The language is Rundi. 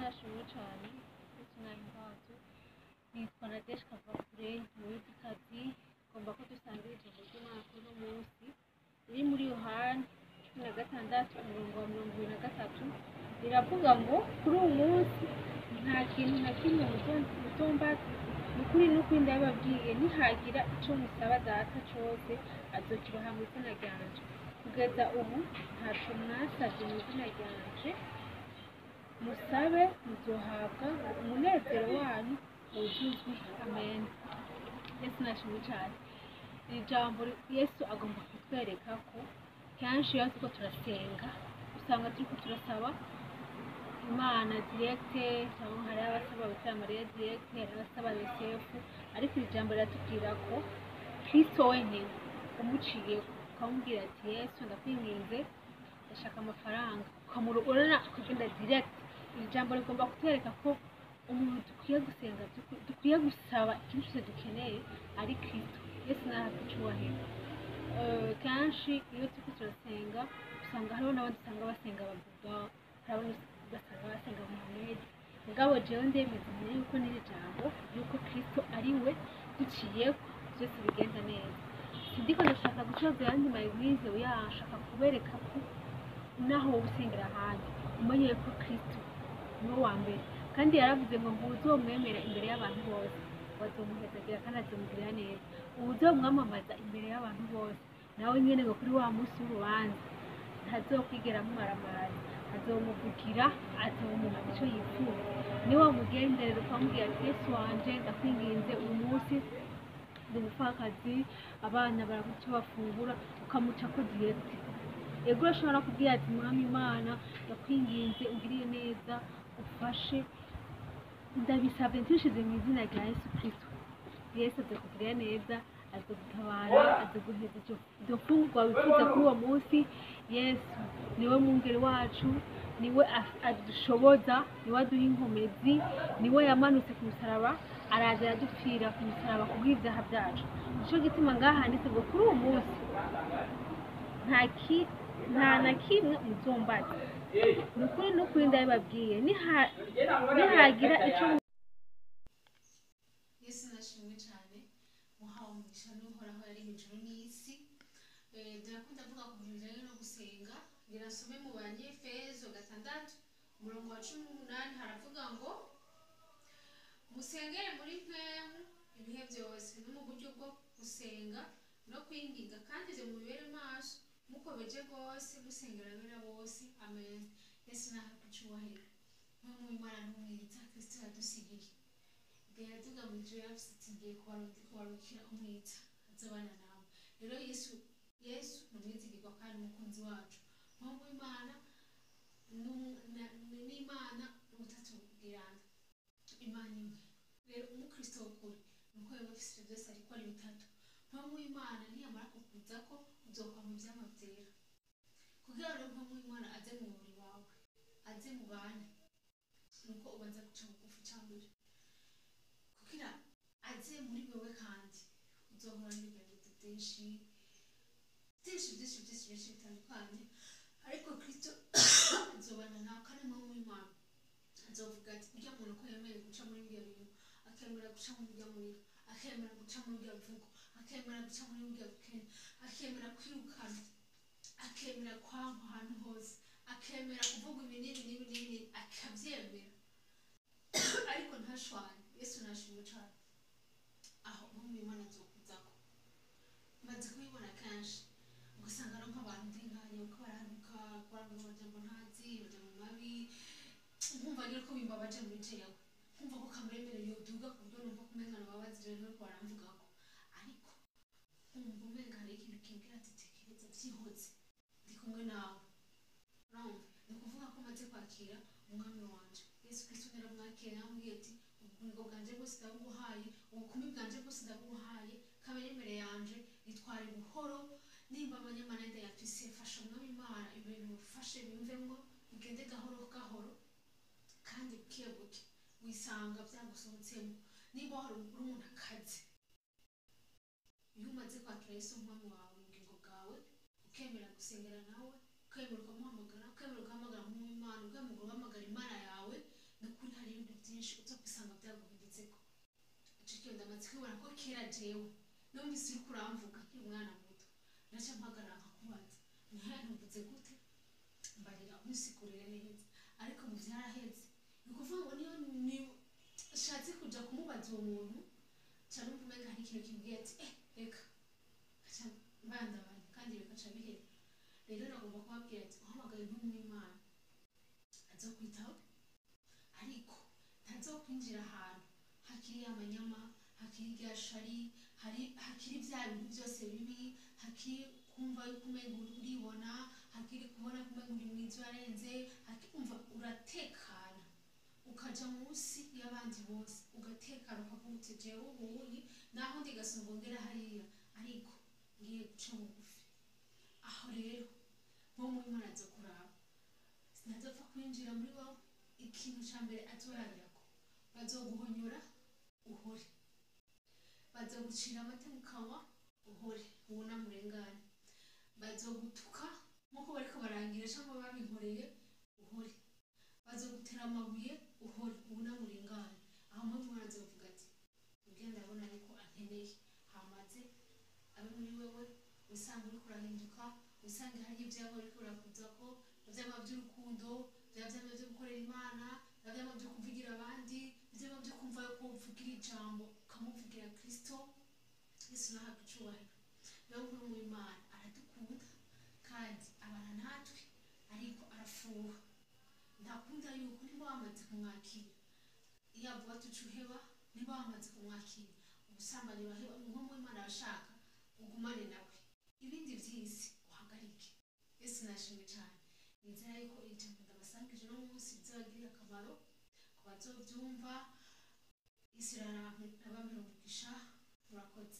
Nashimwe cyane, Yesu nahimbazwe. Nitwa Nadège Kavakure, Umuyidikazi. Ngomba ko dusangira ijambo ry'Imana kuri uno munsi riri muri Yohani 16, umurongo wa 23. Riravuga ngo: "Kuri uwu munsi nta kintu na kimwe muzombaza. Ni ukuri, n'ukuri, ndabibabwiye, nihagira ico musaba Data cose, azokibaha mu izina ryanje. Kugeza ubu ntaco mwasavye mu izina ryanje. Musabe, muzohabwa, umunezero wanyu wuzuzwe." Amen. Yesu nashimwe cyane. Iri jambo, Yesu agomba kutwereka ko kenshi iyo turiko turasenga, usanga turiko turasaba Imana direct, cyangwa hari abasaba Bikira Mariya direct, hari abasaba Yosefu. Ariko iri jambo riratubwira ko Kristo wenyine umuciyeko, ukamubwira ati: "Yesu, ndakwinginze, ndashaka amafaranga," ukamurora ukagenda direct. Iri jambo rigomba kutwereka ko umuntu dukwiye gusenga dukwiye gusaba ikintu cyose dukeneye ari Kristo. Yesu nahabwe icyubahiro. Kenshi iyo turiko turasenga, usanga hariho n'abandi usanga basenga Ababuda, hari abandi ugasanga basenga Muhammed. Mugabo jewe ndemeza yuko n'iri jambo, yuko Kristo ari we duciyeko byose bigenda neza. Sindiko ndashaka gucoza ayandi ma église, oya. Nshaka kubereka ko naho wowe usengera ahandi, umenye ko Kristo niwe wa mbere. Kandi yaravuze ngo uzomwemera imbere y'abantu bose, bazomuhezagira kandi azomugirira neza. Uwuzomwamamaza imbere y'abantu bose, nawe nyene ngo kuri wa munsi w'urubanza ntazokwigera amumaramaza, azomuvugira, azomuha ico yifuza. Niwe mugenderera ukamubwira ati: "Yesu wanje, ndakwinginze, uyu munsi ndi umupfakazi, abana barabura icyo bafungura," ukamucako direct. Yego, urashobora kubwira ati: "Mwami Imana, ndakwinginze, ungiriye neza, ufashe, ndabisabye ntibishize mu izina rya Yesu Kristo." Yesu azakugirira neza, azagutabara, azaguheza izo mfungurwa wifuza kuri uwo munsi. Yesu niwe mwungeri wacu, niwe adushoboza, niwe aduha inkomezi, niwe yamanutse ku musaraba, araza aradupfira ku musaraba kubw'ibyaha byacu. Nico gituma ngaha handitse ngo kuri uwo munsi nta na kimwe muzombaza. Ni ukuri, n'ukuri, ndabibabwiye, nihagira ico Yesu nashimwe cyane. Muhawe umugisha n'Uhoraho yari ijuru n'isi. Durakunda avuga ku bintu bijyanye no gusenga. Ngira nsome mu Banyefezo 6, umurongo wa 18. Haravuga ngo: "Musengere muri mpwemu ibihe byose, no mu buryo bwo gusenga no kwinginga, kandi ibyo mubibere maso mukomeje rwose, musengera abera bose." Amen. Yesu nahabwe icyubahiro. Mpwemu w'Imana n'umwiza Kristo yadusigiye igihe yaduga mu ijuru, yaravuze ati: "Ngiye kubarungikira umwiza azabana nawe." Rero Yesu, Yesu ni umwizigirwa kandi umukunzi wacu. Mpamvu Imana n'Imana n'Ubutatu bwiranda, Imana imwe. Rero umukristo w'ukuri nuko yaba afise ivyo byose, ariko ari bitatu. Mpamvu Imana niyamara kukuza ko uzokwama ivyamwa vyera. Kugira rero mpamvu Imana aze mu mubiri wawe, aze mu bana, nuko ubanza guca bugufi cambere kugira aze muri wewe. Kandi uzohura n'ibigeragezo byinshi byinshi byinshi byinshi byinshi bitandukanye, ariko Kristo azobana nawe. Kandi mpamvu w'Imana azovuga ati: "Urya muntu ko yemeye guca muri ibyo bintu, akemera guca muri urya muriro, akemera guca muri urya vugo, akemera guca muri urya bukene, akemera kwirukana, akemera kwankwa ahantu hose, akemera kuvuga ibi n'ibi n'ibi n'ibi n'ibi, akabyemera ariko ntashwane." Yesu nashimwe cane. Aho mpamvu Imana azokuzako, maze kubibona kenshi, ugasanga ari nk'abantu ndi nkanye uko barahanuka, baravuga amajambo ntazi, amajambo mabi, nkumva nyine ko bimbabaje muri jewe, nkumva ko kamuremere yoduga ku buryo numva ko umenga nababaza ibyo bintu bariko baramvugako. Ariko nkumva umenga hari ikintu kimbwira ati: "Tekereza, vyihoze, ndi kumwe nawe." Urumva, ni ukuvuga ko maze kwakira umwami wanje Yesu Kristo, naramwakira, namubwiye ati: "Ubugingo bwanje bwose ndabuguhaye, ubukumi bwanje bwose ndabuguhaye, kamere imbere yanje ritware buhoro. Nimba abanyamana ndayafise, fasha Umwami Imana, ibintu bifashe bimvemwo, bigende gahoro gahoro kandi buke buke." Wisanga byagusohotsemo. Niba wari uri umuntu akaze, iyo umaze kwakira Yesu nk'umwami wawe mu bugingo bwawe, ukemera gusengera nawe, ukemera ukamuhamagara, ukemera ugahamagara nk'Imana, ukemera ugahamagara Imana yawe, ni ukuri. Kera jewe numvise uriko uramvuga nkiri umwana muto, naca mpagarara nkakubaza: "Ntuvuze gute? Mbarira, unsigurire neza." Ariko ubu vyaraheze. Ni ukuvuga ngo niyo nishatse kuja kumubaza uwo muntu, nca numva umenga hari ikintu kimbwiye ati: "Eh, reka." Nkaca mbandabanya kandi bikaca bihera. Rero nagomba kubabwira ati uhamagaye nk'umwimana azokwitaho, ariko ntazokwinjira ahantu hakiri amanyama, hakiri rya shari, hari hakiri bya bintu byose bibi, hakiri kumva yuko umenga uribona, hakiri kubona ko umenga uri mwiza urarenze, umva uratekana, ukaja munsi y'abandi bose, ugatekana, ukavuga uti: "Jewe ubuyi naho ndi gasongo ngera hariya, ariko ngiye guca bugufi." Aho rero nko mu Imana aza kuraba, sinazopfa kwinjira muri wowe. Ikintu ca mbere azorabirako, bazoguhonyora uhore, bazogucira amata mu kanwa uhore, wunamurengane, bazogutuka nk'uko bariko barangira cyangwa babinkoreye uhore, bazogutera amabuye uhore, wunamurengane. Aho muri Imana azovuga ati: "Ubwo ndabona yuko ankeneye." Hamaze abe muri wewe, usanga uriko urahinduka, usanga hari ivyabo uriko urakuzako, ivyama vy'urukundo, bya vyama vyo gukorera Imana, bya vyama vyo kuvugira abandi, ivyama vyo kumva yuko uvugira ijambo, ukamuvugira Kristo Yesu. Nahabwa icubahiro. Niyo nkuru mu Imana aradukunda kandi abana natwe, ariko arafuha, ntakunda yuko niba wamaze kumwakira, iyo avuga ati uca uheba. Niba wamaze kumwakira, ubusambanyi uraheba. Nko mu Imana arashaka ugumane nawe, ibindi vy'isi uhagarike. Yesu nashimwe cyane. Nizera yuko ijambo ndabasangije uno munsi bizabagirira akamaro ku bazovyumva. Yesu arabamira umugisha. Murakoze.